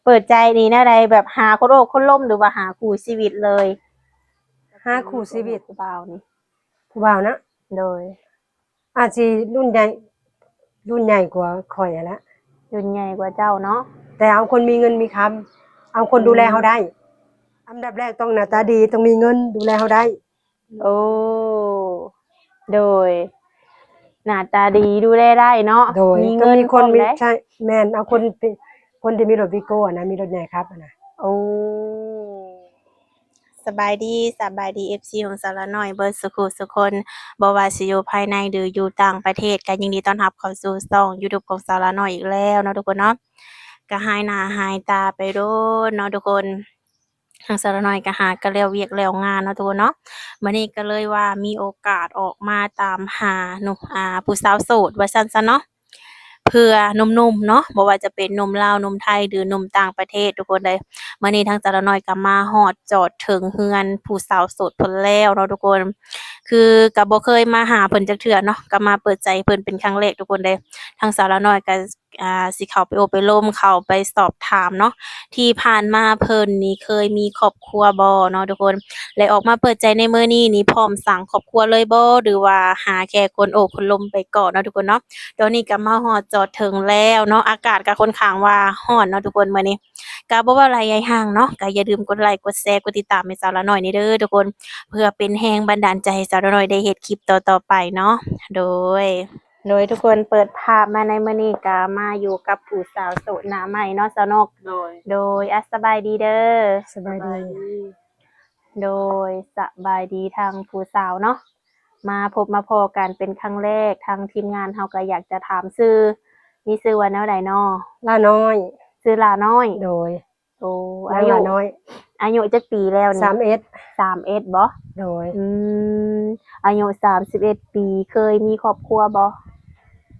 ເປີດໃຈນີ້ແນວໃດ? ແບບຫາຄົນໂອ້ຄົນລົມ ຫຼືວ່າຫາຄູ່ຊີວິດເລີຍ? ຫາຄູ່ຊີວິດ. ຜູ້ບ່າວນີ້ ຜູ້ບ່າວນະ? ໂດຍ. ອາດຊິລຸ້ນໃຫຍ່ ລຸ້ນໃຫຍ່ກວ່າຂ້ອຍຫັ້ນລະ. ລຸ້ນໃຫຍ່ກວ່າເຈົ້າເນາະ. ແຕ່ເອົາຄົນມີເງິນມີຄຳ ເອົາຄົນ ອືມ ດູແລເຮົາໄດ້. ອັນດັບແລກຕ້ອງໜ້າຕາດີ ຕ້ອງມີເງິນດູແລເຮົາໄດ້. ໂອ້ ໂດຍ. ໜ້າຕາດີ ດູແລໄດ້ເນາະ. ໂດຍ. ມີເງິນ ຕ້ອງມີຄົນມີ ພ້ອມໄດ໋. ໃຊ່ ແມ່ນ ເອົາຄົນ ຄົນທີ່ມີລົດວີໂກ້ຫັ້ນນະ ມີລົດໃຫຍ່ຂັບຫັ້ນນະ. ໂອ້ ສະບາຍດີ ສະບາຍດີ ເອັຟຊີ ຂອງສາວລານ້ອຍເບິດສຸຂູສຸຄົນ ບໍ່ວ່າຊິຢູ່ພາຍໃນ ຫຼື ຢູ່ຕ່າງປະເທດ ກໍຍິນດີຕ້ອນຮັບເຂົ້າສູ່ຊ່ອງຢູທູບຂອງສາວລານ້ອຍອີກແລ້ວເນາະທຸກຄົນເນາະ. ກໍຫາຍໜ້າຫາຍຕາໄປດົນເນາະທຸກຄົນ. ທາງສາວລານ້ອຍກໍຫາກໍແລ້ວວຽກແລ້ວງານເນາະທຸກຄົນເນາະ. ມື້ນີ້ກໍເລີຍວ່າມີໂອກາດອອກມາຕາມຫາໜຸ່ມ ອ່າ ຜູ້ສາວໂສດວ່າຊັ້ນຊະເນາະ. ເພື່ອໜຸ່ມໆເນາະ ບໍ່ວ່າຈະເປັນໜຸ່ມລາວ ໜຸ່ມໄທ ຫຼື ໜຸ່ມຕ່າງປະເທດທຸກຄົນເອີຍ. ມື້ນີ້ທາງສາວລານ້ອຍກໍມາຮອດຈອດເຖິງເຮືອນຜູ້ສາວໂສດເພິ່ນແລ້ວເນາະທຸກຄົນ. ຄືກໍບໍ່ເຄີຍມາຫາເພິ່ນຈັກເທື່ອເນາະ ກໍມາເປີດໃຈເພິ່ນເປັນຄັ້ງແລກທຸກຄົນເອີຍ. ທາງສາວລານ້ອຍກໍ ອ່າ ຊິເຂົ້າໄປໂອ້ໄປລົມ ເຂົ້າໄປສອບຖາມເນາະ ທີ່ຜ່ານມາເພິ່ນນີ້ເຄີຍມີຄອບຄົວບໍ່ເນາະທຸກຄົນ ແລະ ອອກມາເປີດໃຈໃນມື້ນີ້ນີ້ ພ້ອມສ້າງຄອບຄົວເລີຍບໍ່ ຫຼືວ່າຫາແຄ່ຄົນໂອ້ຄົນລົມໄປກ່ອນເນາະທຸກຄົນເນາະ. ຕອນນີ້ກໍມາຮອດຈອດເຖິງແລ້ວເນາະ ອາກາດກໍຄ່ອນຂ້າງວ່າຮ້ອນເນາະທຸກຄົນ ມື້ນີ້. ກໍບໍ່ເວົ້າຫຼາຍຍາຍຫ່າງເນາະ ກໍຢ່າລືມກົດໄລ ກົດແຊ ກົດຕິດຕາມໃຫ້ສາວລານ້ອຍນີ້ເດີທຸກຄົນ ເພື່ອເປັນແຮງບັນດານໃຈໃຫ້ສາວລານ້ອຍໄດ້ເຮັດຄລິບຕໍ່ໆໄປເນາະ. ໂດຍ. ໂດຍ ທຸກຄົນ ເປີດພາບມາໃນມື້ນີ້ກະມາຢູ່ກັບຜູ້ສາວໂສດໜ້າໃໝ່ເນາະ ສາວນົກ. ໂດຍ ໂດຍ ອາ ສະບາຍດີເດີ. ສະບາຍດີ. ໂດຍ ສະບາຍດີທາງຜູ້ສາວເນາະ ມາພົບມາພໍ້ກັນເປັນຄັ້ງແລກ ທາງທີມງານເຮົາກໍຢາກຈະຖາມຊື່ ມີຊື່ວ່າແນວໃດເນາະ? ຫຼ້ານ້ອຍ. ຊື່ຫຼ້ານ້ອຍ. ໂດຍ. ໂອ້ ອາຍຸ ອາຍຸຈັກປີແລ້ວນີ້? ສາມເອັດ. ສາມເອັດບໍ? ໂດຍ. ອືມ ອາຍຸສາມສິບເອັດປີ ເຄີຍມີຄອບຄົວບໍ?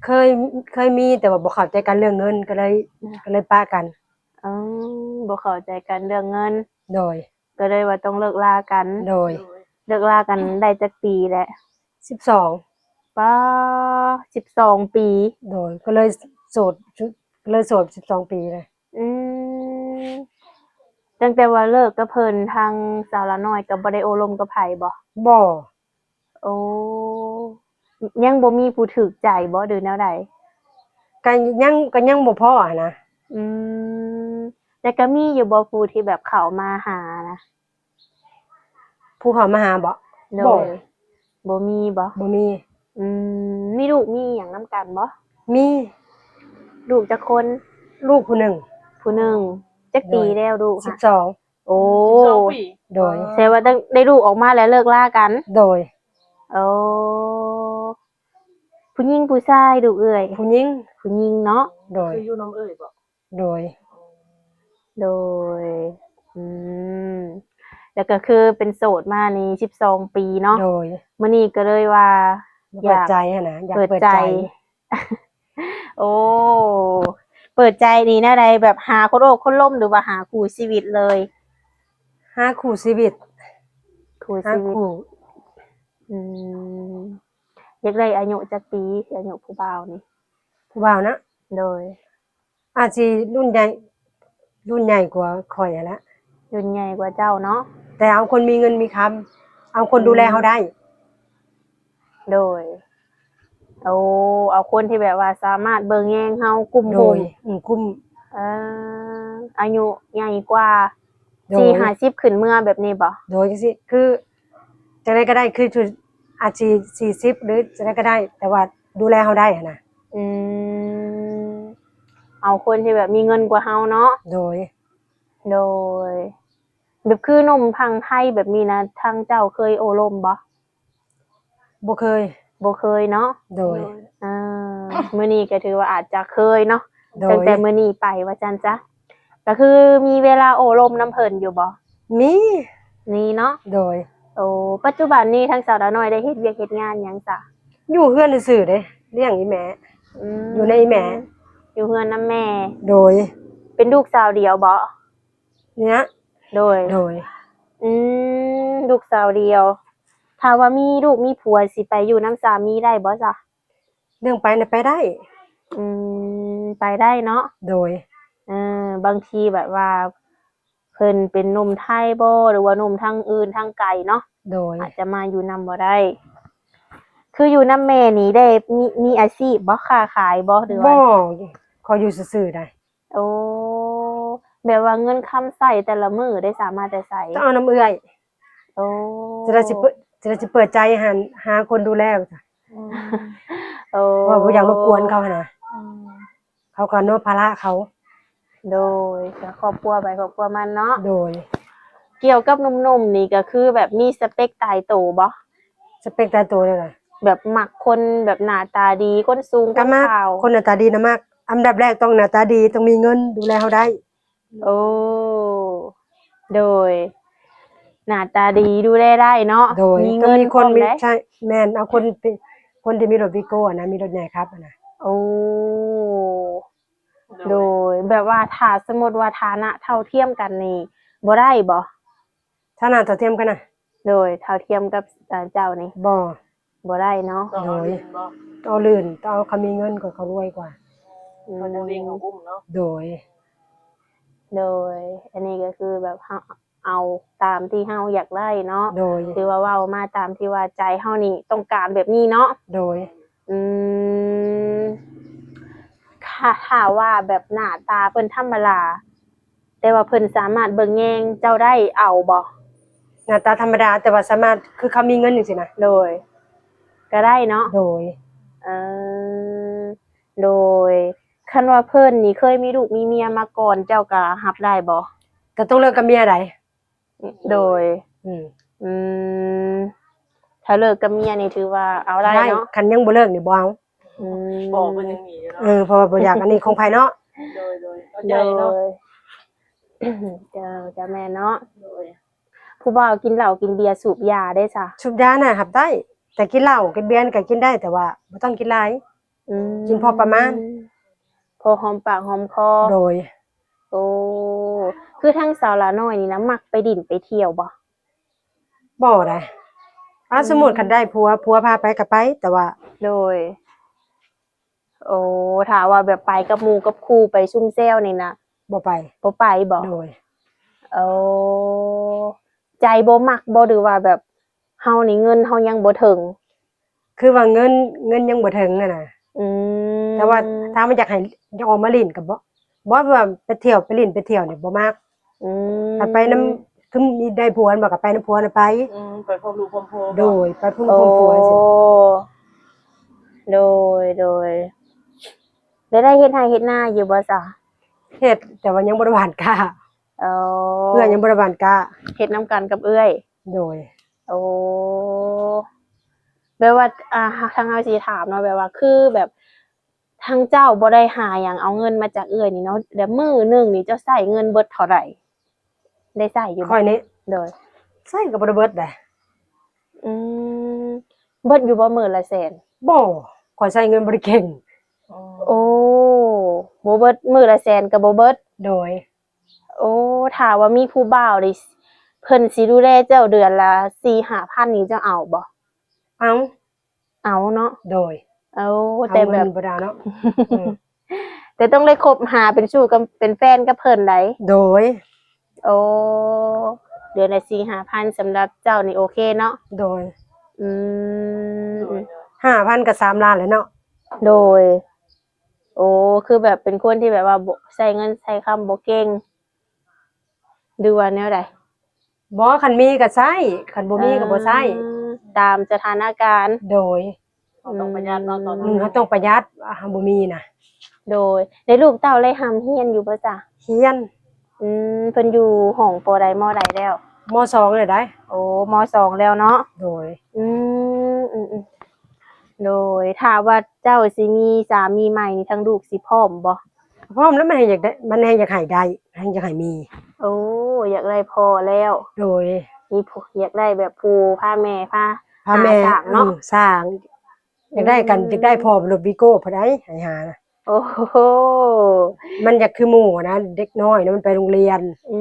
ເຄີຍ ເຄີຍມີ ແຕ່ວ່າບໍ່ເຂົ້າໃຈກັນເລື່ອງເງິນ ກໍເລີຍ ກໍເລີຍປະກັນ. ອືມ ບໍ່ເຂົ້າໃຈກັນເລື່ອງເງິນ. ໂດຍ. ກໍເລີຍວ່າຕ້ອງເລີກລາກັນ. ໂດຍ. ເລີກລາກັນໄດ້ຈັກປີແລ້ວ? ສິບສອງ. ປາ ສິບສອງປີ. ໂດຍ ກໍເລີຍໂສດ ກໍເລີຍໂສດສິບສອງປີເລີຍ. ອືມ ຕັ້ງແຕ່ວ່າເລີກກັບເພິ່ນ ທາງສາວຫຼ້ານ້ອຍກໍບໍ່ໄດ້ໂອ້ລົມກັບໃຜບໍ? ບໍ່. ໂອ້ ຍັງບໍ່ມີຜູ້ຖືກໃຈບໍ ຫຼືແນວໃດ? ກໍຍັງ ກໍຍັງບໍ່ພໍຫັ້ນນະ. ອືມ ແລ້ວກໍມີຢູ່ບໍ່ຜູ້ທີ່ແບບເຂົ້າມາຫານະ? ຜູ້ເຂົ້າມາຫາບໍ? ໂດຍ. ບໍ່ ບໍ່ມີບໍ? ບໍ່ມີ. ອືມ ມີລູກມີຫຍັງນຳກັນບໍ? ມີ. ລູກຈັກຄົນ? ລູກຜູ້ໜຶ່ງ. ຜູ້ໜຶ່ງ. ຈັກປີແລ້ວລູກ? ສິບສອງ. ໂອ້ ສິບສອງປີ. ໂດຍ. ແຕ່ວ່າໄດ້ລູກອອກມາແລ້ວເລີກລາກັນ? ໂດຍ. ໂອ້ ຜູ້ຍິງຜູ້ຊາຍລູກເອື້ອຍ? ຜູ້ຍິງ. ຜູ້ຍິງເນາະ. ໂດຍ. ຄືຢູ່ນຳເອື້ອຍບໍ? ໂດຍ. ໂດຍ. ອືມ ແລ້ວກໍຄືເປັນໂສດມານີ້ສິບສອງປີເນາະ. ໂດຍ. ມື້ນີ້ກໍເລີຍວ່າ ມາເປີດໃຈຫັ້ນນະ ຢາກເປີດໃຈ. ໂອ້ ເປີດໃຈນີ້ແນວໃດ? ແບບຫາຄົນໂອ້ຄົນລົມ ຫຼືວ່າຫາຄູ່ຊີວິດເລີຍ? ຫາຄູ່ຊີວິດ. ຄູ່ຊີວິດ. ຫາຄູ່. ອືມ ຢາກໄດ້ອາຍຸຈັກປີ? ອາຍຸຜູ້ບ່າວນີ້. ຜູ້ບ່າວນະ? ໂດຍ. ອາດຊິລຸ້ນໃຫຍ່ ລຸ້ນໃຫຍ່ກວ່າຂ້ອຍຫັ້ນລະ. ລຸ້ນໃຫຍ່ກວ່າເຈົ້າເນາະ. ແຕ່ເອົາຄົນມີເງິນມີຄຳ ເອົາຄົນ ອືມ ດູແລເຮົາໄດ້. ໂດຍ. ໂອ້ ເອົາຄົນທີ່ແບບວ່າສາມາດເບິ່ງແຍງເຮົາ ກຸ້ມ ໂດຍ ຫຸ້ມ ອືມ ກຸ້ມ. ເອີ ອາຍຸໃຫຍ່ກວ່າ ໂດຍ ສີ່ຫ້າສິບຂຶ້ນເມືອແບບນີ້ບໍ? ໂດຍ ຈັ່ງຊີ້ ຄືຈັ່ງໃດກໍໄດ້ ຄື ອາດຊິສີ່ສິບ ຫຼືຈັ່ງໃດກໍໄດ້ ແຕ່ວ່າດູແລເຮົາໄດ້ຫັ້ນນະ. ອືມ ເອົາຄົນທີ່ແບບມີເງິນກວ່າເຮົາເນາະ. ໂດຍ. ໂດຍ. ແບບຄືໜຸ່ມຝັ່ງໄທແບບນີ້ນະ ທາງເຈົ້າເຄີຍໂອ້ລົມບໍ່? ບໍ່ເຄີຍ. ບໍ່ເຄີຍເນາະ. ໂດຍ. ເອີ ມື້ນີ້ກໍຖືວ່າອາດຈະເຄີຍເນາະ. ໂດຍ. ຕັ້ງແຕ່ມື້ນີ້ໄປວ່າຊັ້ນຊະ ກໍຄືມີເວລາໂອ້ລົມນຳເພິ່ນຢູ່ບໍ່? ມີ. ມີເນາະ. ໂດຍ. ໂອ້ ປັດຈຸບັນນີ້ທາງສາວດານ້ອຍໄດ້ເຮັດວຽກເຮັດງານຫຍັງຊະ? ຢູ່ເຮືອນຊື່ໆເດ້ ລ້ຽງອີ່ແມ່. ອືມ ຢູ່ນຳອີ່ແມ່. ຢູ່ເຮືອນນຳແມ່. ໂດຍ. ເປັນລູກສາວດຽວບໍ່? ນີ້ນະ. ໂດຍ. ໂດຍ. ອືມ ລູກສາວດຽວ ຖ້າວ່າມີລູກມີຜົວ ຊິໄປຢູ່ນຳສາມີໄດ້ບໍ່ຊະ? ເລື່ອງໄປນະໄປໄດ້. ອືມ ໄປໄດ້ເນາະ. ໂດຍ. ເອີ ບາງທີແບບວ່າເພິ່ນເປັນໜຸ່ມໄທບໍ ຫຼືວ່າໜຸ່ມທາງອື່ນທາງໄກເນາະ ໂດຍ ອາດຈະມາຢູ່ນຳບໍ່ໄດ້. ຄືຢູ່ນຳແມ່ນີ້ໄດ້ມີ ມີອາຊີບບໍ ຄ້າຂາຍບໍ ຫຼືວ່າ? ບໍ່ ຂ້ອຍຢູ່ຊື່ໆໄດ໋. ໂອ້ ແບບວ່າເງິນຄຳໃຊ້ແຕ່ລະມື້ໄດ້ສາມາດແຕ່ໃສ? ຕ້ອງເອົານຳເອື້ອຍ. ໂອ້ ຈະໄດ້ຊິເປີດ ຈະໄດ້ຊິເປີດໃຈຫາ ຫາຄົນດູແລ. ອືມ ໂອ້ ເພາະວ່າບໍ່ຢາກລົບກວນເຂົາຫັ້ນນະ ອືມ ເຂົາກໍເນາະ ພາລະເຂົາ. ໂດຍ ກໍຄອບຄົວໃຜຄອບຄົວມັນເນາະ. ໂດຍ ກ່ຽວກັບໜຸ່ມໆນີ້ ກໍຄືແບບມີສະເປັກຕາຍໂຕບໍ? ສະເປັກຕາຍໂຕແນວໃດ? ແບບມັກຄົນແບບໜ້າຕາດີ ຄົນສູງ ຄົນຂາວ. ກໍມັກ ຄົນໜ້າຕາດີນະມັກ. ອັນດັບແລກຕ້ອງໜ້າຕາດີ ຕ້ອງມີເງິນດູແລເຮົາໄດ້. ໂອ້ ໂດຍ ໜ້າຕາດີ ດູແລໄດ້ເນາະ. ໂດຍ ມີເງິນ ຕ້ອງມີຄົນມີ ມີ ໃຊ່ ແມ່ນ ເອົາຄົນເປັນ ຄົນທີ່ມີລົດວີໂກ້ນະ ມີລົດໃຫຍ່ຂັບນະ. ໂອ້ ໂດຍ ແບບວ່າຖ້າສົມມຸດວ່າຖານະເທົ່າທຽມກັນນີ້ ບໍ່ໄດ້ບໍ? ຖານະເທົ່າທຽມກັນນະ? ໂດຍ ເທົ່າທຽມກັບ ເອີ ເຈົ້ານີ້ ບໍ່ ບໍ່ໄດ້ເນາະ. ໂດຍ ເອົາລື່ນ ເອົາ ເຂົາມີເງິນກວ່າ ເຂົາລວຍກວ່າ. ອືມ ເຂົາຈະເລັ່ງເອົາອຸ້ມເນາະ. ໂດຍ ໂດຍ ອັນນີ້ກໍຄືແບບເຮົາເອົາຕາມທີ່ເຮົາຢາກໄດ້ເນາະ. ໂດຍ ຄືວ່າເວົ້າມາຕາມທີ່ວ່າໃຈເຮົານີ້ຕ້ອງການແບບນີ້ເນາະ. ໂດຍ ອືມ ຖ້າ ຖ້າວ່າແບບໜ້າຕາເພິ່ນທຳມະດາ ແຕ່ວ່າເພິ່ນສາມາດເບິ່ງແຍງເຈົ້າໄດ້ ເອົາບໍ່? ໜ້າຕາທຳມະດາ ແຕ່ວ່າສາມາດ ຄືເຂົາມີເງິນຈັ່ງຊີ້ນະ. ໂດຍ ກໍໄດ້ເນາະ. ໂດຍ ເອີ ໂດຍ ຄັນວ່າເພິ່ນນີ້ເຄີຍມີລູກມີເມຍມາກ່ອນ ເຈົ້າກໍຮັບໄດ້ບໍ່? ກໍຕ້ອງເລີກກັບເມຍໃດ໋. ໂດຍ ອືມ ອືມ ຖ້າເລີກກັບເມຍນີ້ຖືວ່າເອົາໄດ້ເນາະ. ໄດ້ ຄັນຍັງບໍ່ເລີກນີ້ບໍ່ເອົາ. ອືມ ບໍ່ ເພິ່ນຍັງມີຢູ່ເນາະ. ເອີ ເພາະວ່າບໍ່ຢາກ ອັນນີ້ຂອງໃຜເນາະ. ໂດຍ ໂດຍ ເຂົ້າໃຈເນາະ. ໂດຍ ເຈົ້າ ເຈົ້າ ແມ່ນເນາະ. ໂດຍ ຜູ້ບ່າວກິນເຫຼົ້າກິນເບຍສູບຢາເດ້ຊະ? ສູບຢານະຮັບໄດ້ ແຕ່ກິນເຫຼົ້າກິນເບຍນີ້ກໍກິນໄດ້ ແຕ່ວ່າບໍ່ຕ້ອງກິນຫຼາຍ. ອືມ ກິນພໍປະມານ ພໍຫອມປາກຫອມຄໍ. ໂດຍ ໂອ້ ຄືທາງສາວຫຼ້ານ້ອຍນີ້ນະ ມັກໄປດິນໄປທ່ຽວບໍ່? ບໍ່ໄດ໋. ອືມ ສົມມຸດຄັນໄດ້ຜົວ ຜົວພາໄປກໍໄປ ແຕ່ວ່າ ໂດຍ ໂອ້ ຖ້າວ່າແບບໄປກັບໝູ່ກັບຄູ່ ໄປຊຸມແຊວນີ້ນະ ບໍ່ໄປ. ບໍ່ໄປບໍ? ໂດຍ ໂອ້ ໃຈບໍ່ມັກບໍ ຫຼືວ່າແບບເຮົານີ້ເງິນເຮົາຍັງບໍ່ເຖິງ? ຄືວ່າເງິນ ເງິນຍັງບໍ່ເຖິງຫັ້ນນະ. ອືມ ແຕ່ວ່າຖ້າມັນຢາກໃຫ້ ຢາກອອກມາຫຼິ້ນກໍບໍ່ ບໍ່ ແບບວ່າໄປທ່ຽວ ໄປຫຼິ້ນໄປທ່ຽວນີ້ບໍ່ມັກ. ອືມ ຄັນໄປນຳ ຄືມີໄດ້ຜົວແມ່ນບໍ່ ກໍໄປນຳຜົວນະໄປ. ອືມ ໄປພ້ອມລູກພ້ອມຜົວ. ໂດຍ ໄປພ້ອມ ໂອ້ ພົວຈັ່ງຊີ້. ໂດຍ ໂດຍ ແລ້ວໄດ້ເຮັດໄຮ່ເຮັດນາຢູ່ບໍ່ຊະ? ເຮັດ ແຕ່ວ່າຍັງບໍ່ໄດ້ຫວ່ານກ້າ. ອໍ ເອື້ອຍຍັງບໍ່ໄດ້ຫວ່ານກ້າ. ເຮັດນຳກັນກັບເອື້ອຍ. ໂດຍ ໂອ້ ແບບວ່າ ອ່າ ທາງເຮົາຊິຖາມເນາະ ແບບວ່າ ຄືແບບ ທາງເຈົ້າບໍ່ໄດ້ຫາຫຍັງເອົາເງິນມາຈາກເອື້ອຍນີ້ເນາະ ແບບມື້ໜຶ່ງນີ້ເຈົ້າໃຊ້ເງິນເບິດເທົ່າໃດ? ໄດ້ໃຊ້ຢູ່ບໍ່? ຂ້ອຍນີ້ ໂດຍ ໃຊ້ກໍບໍ່ໄດ້ເບິດໃດ. ອືມ ເບິດຢູ່ບໍ່ມື້ລະແສນ? ບໍ່ ຂ້ອຍໃຊ້ເງິນບໍ່ໄດ້ເກັ່ງ. ອໍ ໂອ້ ບໍ່ເບິດ ມື້ລະແສນກໍບໍ່ເບິດ. ໂດຍ ໂອ້ ຖ້າວ່າມີຜູ້ບ່າວນີ້ ເພິ່ນຊິດູແລເຈົ້າເດືອນລະສີ່ຫ້າພັນນີ້ ເຈົ້າເອົາບໍ່? ເອົາ ເອົາເນາະ. ໂດຍ ເອົາ ເອົາ ແຕ່ແບບ ເງິນບໍ່ໄດ້ເນາະ. ເອີ ແຕ່ຕ້ອງໄດ້ຄົບຫາເປັນຊູ້ກັບ ເປັນແຟນກັບເພິ່ນໃດ໋. ໂດຍ ໂອ້ ເດືອນລະສີ່ຫ້າພັນ ສຳລັບເຈົ້ານີ້ໂອເຄເນາະ. ໂດຍ ອືມ ໂດຍ ໂດຍ ຫ້າພັນກໍສາມລ້ານແລ້ວເນາະ. ໂດຍ ໂອ້ ຄືແບບເປັນຄົນທີ່ແບບວ່າບໍ່ ໃຊ້ເງິນໃຊ້ຄຳບໍ່ເກັ່ງ ຫຼືວ່າແນວໃດ? ບໍ່ ຄັນມີກໍໃຊ້ ຄັນບໍ່ມີກໍບໍ່ໃຊ້. ເອີ ຕາມສະຖານະການ. ໂດຍ ເຮົາຕ້ອງປະຢັດເນາະ ຕອນ ອືມ ເຮົາຕ້ອງປະຢັດ ເຮົາບໍ່ມີນະ. ໂດຍ ແລະລູກເຕົ້າໄດ້ຮ່ຳຮຽນຢູ່ບໍ່ຈະ? ຮຽນ. ອືມ ເພິ່ນຢູ່ຫ້ອງ ປໍໃດ ມໍໃດແລ້ວ? ມໍສອງແລ້ວໃດ໋. ໂອ້ ມໍສອງແລ້ວເນາະ. ໂດຍ ອືມ ອືມ ອືມ ໂດຍ ຖ້າວ່າເຈົ້າຊິມີສາມີໃໝ່ນີ້ ທາງລູກຊິພ້ອມບໍ່? ພ້ອມແລ້ວ ມັນແຮ່ງຢາກໄດ້ ມັນແຮ່ງຢາກໃຫ້ໄດ້ ແຮ່ງຢາກໃຫ້ມີ. ໂອ້ ຢາກໄດ້ພໍ່ແລ້ວ. ໂດຍ ມີຜູ້ ຢາກໄດ້ແບບຜູ້ພາແມ່ ພາ ພາແມ່ ຫາສ້າງເນາະ. ອືມ ສ້າງ ຢາກໄດ້ກັນ ອືມ ຢາກໄດ້ພໍ່ເປັນລົດວີໂກ້ພຸ້ນໃດ໋ ໃຫ້ຫານະ. ໂອ້ໂຫ ມັນຢາກຄືໝູ່ນະ ເດັກນ້ອຍນະ ມັນໄປໂຮງຮຽນ. ອື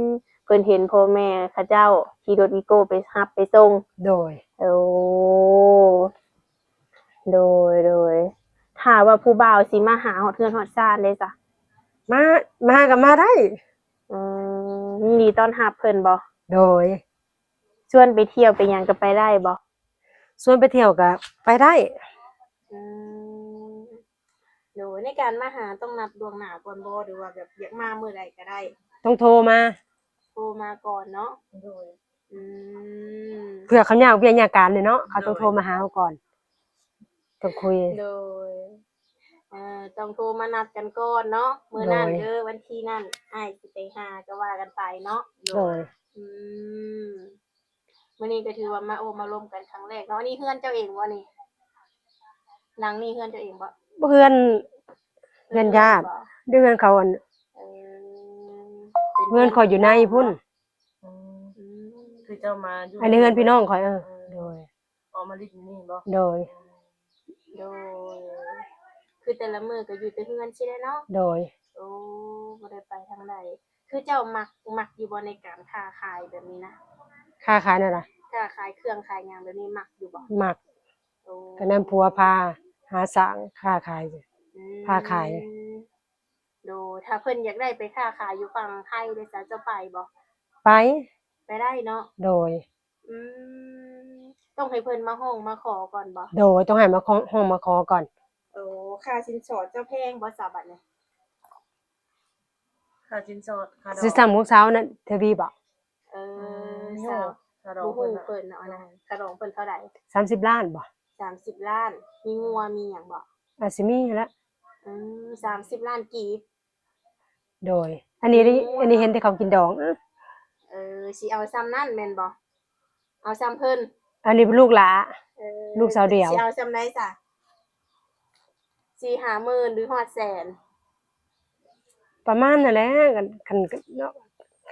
ມ ເພິ່ນເຫັນພໍ່ແມ່ເຂົາເຈົ້າຂີ່ລົດວີໂກ້ໄປຮັບໄປສົ່ງ. ໂດຍ ໂອ້ ໂດຍ ໂດຍ ຖ້າວ່າຜູ້ບ່າວຊິມາຫາຮອດເຮືອນຮອດຊານເດ້ຊະ? ມາ ມາກໍມາໄດ້. ອືມ ຍິນດີຕ້ອນຮັບເພິ່ນບໍ່? ໂດຍ. ຊວນໄປທ່ຽວໄປຫຍັງກໍໄປໄດ້ບໍ່? ຊວນໄປທ່ຽວກໍໄປໄດ້. ອືມ ໂດຍ. ໃນການມາຫາຕ້ອງນັດລ່ວງໜ້າກ່ອນບໍ່ ຫຼືວ່າແບບຢາກມາມື້ໃດກໍໄດ້? ຕ້ອງໂທມາ. ໂທມາກ່ອນເນາະ. ໂດຍ. ອືມ ເພື່ອເຂົາຍາກວຽກຍາກການເນາະ ເຂົາຕ້ອງໂທມາຫາເຮົາກ່ອນ. ຕ້ອງຄຸຍ. ໂດຍ. ເອີ ຕ້ອງໂທມານັດກັນກ່ອນເນາະ ມື້ນັ້ນເດີ ວັນທີນັ້ນ ອ້າຍຊິໄປຫາ ກໍວ່າກັນໄປເນາະ. ໂດຍ. ອືມ ມື້ນີ້ກໍຖືວ່າມາໂອ້ມາລົມກັນຄັ້ງແລກເນາະ. ອັນນີ້ເຮືອນເຈົ້າເອງບໍ່ນີ້? ຫຼັງນີ້ເຮືອນເຈົ້າເອງບໍ່? ບໍ່ ເຮືອນ ເຮືອນຍາດ ເຮືອນເພື່ອນບໍ່? ຢູ່ເຮືອນເຂົາ ອັນ ເອີ ເປັນເຮືອນຂ້ອຍຢູ່ໃນພຸ້ນ. ອືມ ອືມ ຄືເຈົ້າມາຢູ່ ອັນນີ້ເຮືອນພີ່ນ້ອງຂ້ອຍ. ເອີ ເອີ ໂດຍ. ອອກມາຫຼິ້ນຢູ່ນີ້ບໍ່? ໂດຍ. ໂດຍ. ຄືແຕ່ລະມື້ກໍຢູ່ແຕ່ເຮືອນຊີ້ແຫຼະເນາະ? ໂດຍ. ໂອ້ ບໍ່ໄດ້ໄປທາງໃດ. ຄືເຈົ້າມັກ ມັກຢູ່ບໍ່ໃນການຄ້າຂາຍແບບນີ້ນະ? ຄ້າຂາຍແນວໃດ? ຄ້າຂາຍເຄື່ອງຂາຍຫຍັງແບບນີ້ມັກຢູ່ບໍ່? ມັກ. ໂອ້ ກໍນຳຜົວພາຫາສ້າງຄ້າຂາຍ. ອືມ ພາຂາຍ. ໂດຍ. ຖ້າເພິ່ນຢາກໄດ້ໄປຄ້າຂາຍຢູ່ຝັ່ງໄທເດຊະ ເຈົ້າໄປບໍ່? ໄປ. ໄປໄດ້ເນາະ? ໂດຍ. ອືມ ຕ້ອງໃຫ້ເພິ່ນມາຮ້ອງມາຂໍກ່ອນບໍ່? ໂດຍ. ຕ້ອງໃຫ້ມາຮ້ອງ ຮ້ອງມາຂໍກ່ອນ. ໂອ້ ຄ່າສິນສອດເຈົ້າແພງບໍ່ຊະບັດນີ້? ຄ່າສິນສອດ ຄ່າດອງ ສິນສອດຂອງສາວນັ້ນ ທະວີບໍ່? ເອີ ອືມ ສາວ ຄ່າດອງ ບໍ່ຮູ້ເພິ່ນເນາະ. ອືມ ຄ່າດອງເພິ່ນເທົ່າໃດ? ສາມສິບລ້ານບໍ່? ສາມສິບລ້ານ. ມີງົວມີຫຍັງບໍ່? ອາດຊິມີຫັ້ນແຫຼະ. ອືມ ສາມສິບລ້ານກີບ. ໂດຍ. ອັນນີ້ ອັນນີ້ເຫັນແຕ່ເຂົາກິນດອງ. ເອີ ຊິເອົາຊ່ຳນັ້ນແມ່ນບໍ່? ເອົາຊ່ຳເພິ່ນ. ອັນນີ້ເປັນລູກຫຼ້າ. ເອີ ລູກສາວດຽວ. ຊິເອົາຊ່ຳໃດຊະ? ສີ່ຫ້າໝື່ນ ຫຼືຮອດແສນ? ປະມານນັ້ນແຫຼະ. ຄັນ ຄັນເນາະ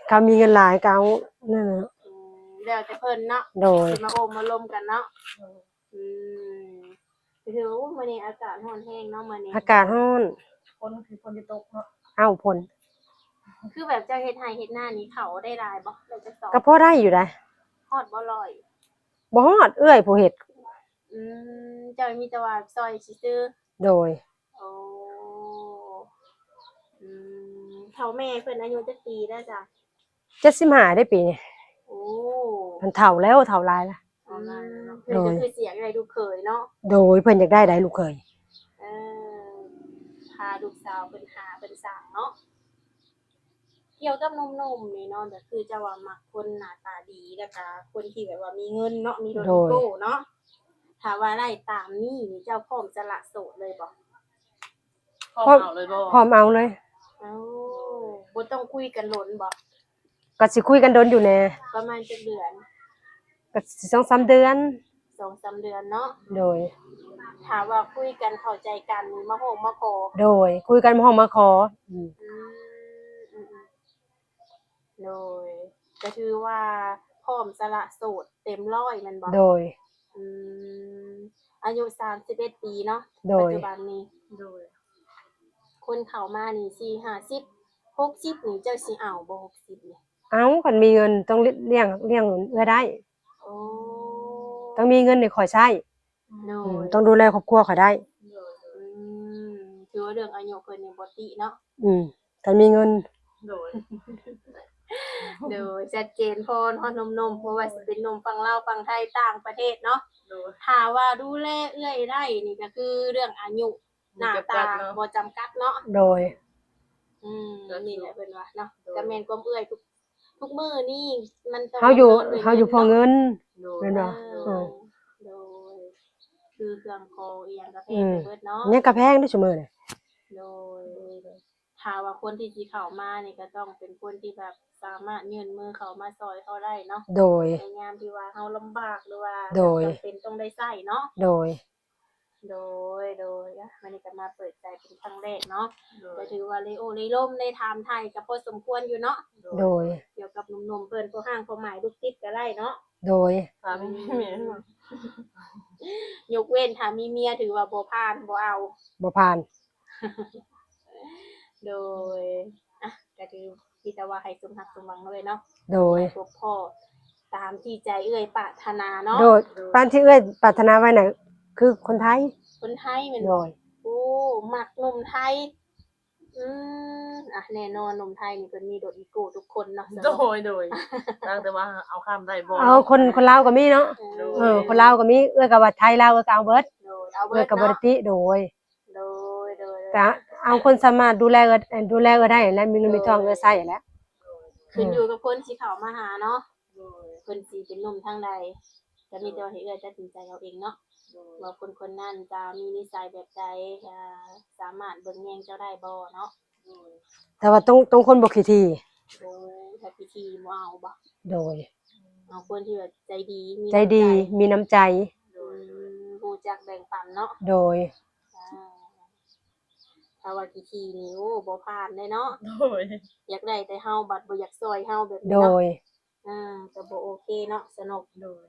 ເຂົາມີເງິນຫຼາຍກໍເອົານັ້ນແຫຼະ. ອືມ ແລ້ວແຕ່ເພິ່ນເນາະ. ໂດຍ. ຊິມາໂອ້ມາລົມກັນເນາະ. ອືມ ກໍຖືວ່າ ໂອ້ ມື້ນີ້ອາກາດຮ້ອນແຮງເນາະ ມື້ນີ້. ອາກາດຮ້ອນ. ຝົນ ຄືຝົນຈະຕົກເນາະ. ອ້າວ ຝົນ. ຄືແບບເຈົ້າເຮັດໄຮ່ເຮັດນານີ້ ເຂົ້າໄດ້ຫຼາຍບໍ່? ໄດ້ຈັກສອບ? ກໍພໍໄດ້ຢູ່ໃດ. ຮອດບໍ່ຮ້ອຍ? ບໍ່ຮອດ ເອື້ອຍຜູ້ເຮັດ. ອືມ ເຈົ້າມີແຕ່ວ່າຊ່ອຍຊື່ໆ. ໂດຍ. ໂອ້ ອືມ ເຖົ້າແມ່ເພິ່ນອາຍຸຈັກປີແລ້ວຈະ? ເຈັດສິບຫ້າເດ້ປີນີ້. ໂອ້ ເພິ່ນເຖົ້າແລ້ວ ເຖົ້າຫຼາຍແລ້ວ. ອືມ ເພິ່ນກໍຄືຊິຢາກໄດ້ລູກເຂີຍເນາະ. ໂດຍ. ເພິ່ນຢາກໄດ້ໃດ໋ລູກເຂີຍ. ເອີ ພາລູກສາວເພິ່ນຫາເພິ່ນສ້າງເນາະ. ກ່ຽວກັບໜຸ່ມໆນີ້ເນາະ ກໍຄືເຈົ້າວ່າມັກຄົນໜ້າຕາດີ ແລ້ວກໍຄົນທີ່ແບບວ່າມີເງິນເນາະ ມີລົດ ໂດຍ ມີຕູ້ເນາະ. ຖ້າວ່າໄດ້ຕາມນີ້ນີ້ ເຈົ້າພ້ອມສະຫຼະໂສດເລີຍບໍ່? ພ້ອມເອົາເລີຍບໍ່? ພ້ອມເອົາເລີຍ. ເອົ້າ ບໍ່ຕ້ອງຄຸຍກັນດົນບໍ່? ກໍຊິຄຸຍກັນດົນຢູ່ແດ່. ປະມານຈັກເດືອນ? ກໍຊິສອງສາມເດືອນ. ສອງສາມເດືອນເນາະ. ໂດຍ. ຖ້າວ່າຄຸຍກັນເຂົ້າໃຈກັນນີ້ ມາຮ້ອງມາຂໍ. ໂດຍ. ຄຸຍກັນມາຮ້ອງມາຂໍ. ອືມ ອືມ ອືມ ໂດຍ. ກໍຖືວ່າພ້ອມສະຫຼະໂສດເຕັມຮ້ອຍແມ່ນບໍ່? ໂດຍ. ອືມ ອາຍຸສາມສິບເອັດປີເນາະ. ໂດຍ. ປັດຈຸບັນນີ້. ໂດຍ. ຄົນເຂົ້າມານີ້ ສີ່ຫ້າສິບ ຫົກສິບນີ້ ເຈົ້າຊິເອົາບໍ່ ຫົກສິບນີ້? ເອົາ ຄັນມີເງິນຕ້ອງລ້ຽງ ລ້ຽງເອື້ອຍໄດ້. ໂອ້ ຕ້ອງມີເງິນໃຫ້ຂ້ອຍໃຊ້. ໂດຍ. ອືມ ຕ້ອງດູແລຄອບຄົວຂ້ອຍໄດ້. ໂດຍ. ອືມ ຖືວ່າເລື່ອງອາຍຸເພິ່ນນີ້ບໍ່ຕິເນາະ. ອືມ ຄັນມີເງິນ. ໂດຍ. ໂດຍ ຊັດເຈນພໍເນາະ ໜຸ່ມໆ ບໍ່ວ່າຊິເປັນໜຸ່ມຝັ່ງລາວ ຝັ່ງໄທ ຕ່າງປະເທດເນາະ. ໂດຍ. ຖ້າວ່າດູແລເອື້ອຍໄດ້ນີ້ ກໍຄືເລື່ອງອາຍຸ ໜ້າຕາ ບໍ່ຈຳກັດເນາະ. ໂດຍ. ອືມ ກໍ ນີ້ແຫຼະເພິ່ນວ່າເນາະ. ໂດຍ. ກໍແມ່ນຄວາມເອື້ອຍ ທຸກ ທຸກມື້ນີ້ມັນຕ້ອງ ເຮົາຢູ່ ເຮົາຢູ່ເພື່ອເງິນ. ໂດຍ. ແມ່ນບໍ່? ເອີ ເອີ ໂດຍ. ຄືເຄື່ອງຂອງອີ່ຫຍັງກໍແພງໄປເບິດເນາະ. ອືມ ຫຍັງກໍແພງເດ້ຊຸມື້ນີ້. ໂດຍ. ຖ້າວ່າຄົນທີ່ຊິເຂົ້າມານີ້ ກໍຕ້ອງເປັນຄົນທີ່ແບບສາມາດຍື່ນມືເຂົ້າມາຊ່ອຍເຂົາໄດ້ເນາະ. ໂດຍ. ໃນຍາມທີ່ວ່າເຮົາລຳບາກ ຫຼືວ່າ ໂດຍ ຈຳເປັນຕ້ອງໄດ້ໃຊ້ເນາະ. ໂດຍ. ໂດຍ ໂດຍ. ອະ ມື້ນີ້ກໍມາເປີດໃຈເປັນຄັ້ງແລກເນາະ. ໂດຍ. ກໍຖືວ່າໄດ້ໂອ້ໄດ້ລົມ ໄດ້ຖາມໄຖ່ກັບພໍສົມຄວນຢູ່ເນາະ. ໂດຍ. ກ່ຽວກັບໜຸ່ມໆເພິ່ນ ພໍ່ຮ້າງພໍ່ໝ້າຍລູກຕິດກໍໄດ້ເນາະ. ໂດຍ. ຖ້າມີເມຍ ຍົກເວັ້ນຖ້າມີເມຍ ຖືວ່າບໍ່ຜ່ານ ບໍ່ເອົາ. ບໍ່ຜ່ານ. ໂດຍ. ອະ ກໍຖືມີແຕ່ວ່າໃຫ້ສົມຮັກສົມຫວັງເລີຍເນາະ. ໂດຍ. ໃຫ້ພົບພໍ້ຕາມທີ່ໃຈເອື້ອຍປາດຖະໜາເນາະ. ໂດຍ. ຕາມທີ່ເອື້ອຍປາດຖະໜາໄວ້ນະ ຄືຄົນໄທ. ຄົນໄທແມ່ນບໍ່? ໂດຍ. ໂອ້ ມັກໜຸ່ມໄທ. ອືມ. ອ່ະ ແນ່ນອນ ໜຸ່ມໄທນີ້ເພິ່ນມີລົດອີໂກ້ທຸກຄົນເນາະ ໂດຍ ໂດຍ ຕ່າງແຕ່ວ່າເອົາຂ້າມໄດ້ບໍ່ ເອົາ ເນາະ ຄົນ ຄົນລາວກໍມີເນາະ ໂດຍ ເອີ ຄົນລາວກໍມີ ເອື້ອຍກໍວ່າໄທລາວເອື້ອຍກໍເອົາເບິດ ໂດຍ ເອົາເບິດ ເອື້ອຍກໍບໍ່ໄດ້ຕິ ໂດຍ ໂດຍ ໂດຍ ກໍເອົາຄົນສາມາດດູແລເອື້ອຍ ດູແລເອື້ອຍໄດ້ແຫຼະ ມີເງິນມີທອງເອື້ອຍໃຊ້ແຫຼະ ໂດຍ ຂຶ້ນຢູ່ກັບຄົນຊິເຂົ້າມາຫາເນາະ ໂດຍ ເພິ່ນຊິເປັນໜຸ່ມທາງໃດ ກໍມີແຕ່ວ່າໃຫ້ເອື້ອຍຕັດສິນໃຈເອົາເອງເນາະ ໂດຍ ວ່າຄົນຄົນນັ້ນຈະມີນິໄສແບບໃດ ຈະສາມາດເບິ່ງແຍງເຈົ້າໄດ້ບໍ່ເນາະ ໂດຍ ແຕ່ວ່າຕ້ອງ ຕ້ອງຄົນບໍ່ຂີ້ຖີ່ ໂດຍ ຖ້າຂີ້ຖີ່ບໍ່ເອົາບໍ່ ໂດຍ ເອົາຄົນທີ່ແບບໃຈດີ ມີ ໃຈດີ ນ້ຳໃຈ ມີນ້ຳໃຈ ໂດຍ ອືມ ຮູ້ຈັກແບ່ງປັນເນາະ ໂດຍ ອ່າ ຖ້າວ່າຂີ້ຖີ່ນີ້ ໂອ້ ບໍ່ຜ່ານເດ້ເນາະ ໂດຍ ຢາກໄດ້ແຕ່ເຮົາ ບັດບໍ່ຢາກຊ່ອຍເຮົາ ແບບນີ້ ໂດ ເນາະ ຍ ອ່າ ກໍບໍ່ໂອເຄເນາະ ສະໜົກ ໂດຍ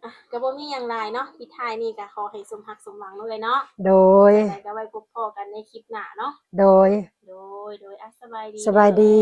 ອ່ະ ກໍບໍ່ມີຫຍັງຫຼາຍເນາະ ປິດທ້າຍນີ້ກໍຂໍໃຫ້ສົມຮັກສົມຫວັງເນາະເອື້ອຍເນາະ ໂດຍ ຈັ່ງໃດກໍໄວ້ພົບພໍ້ກັນໃນຄລິບໜ້າເນາະ ໂດຍ ໂດຍ ໂດຍ ອ່ະ ສະບາຍດີ ສະບາຍດີ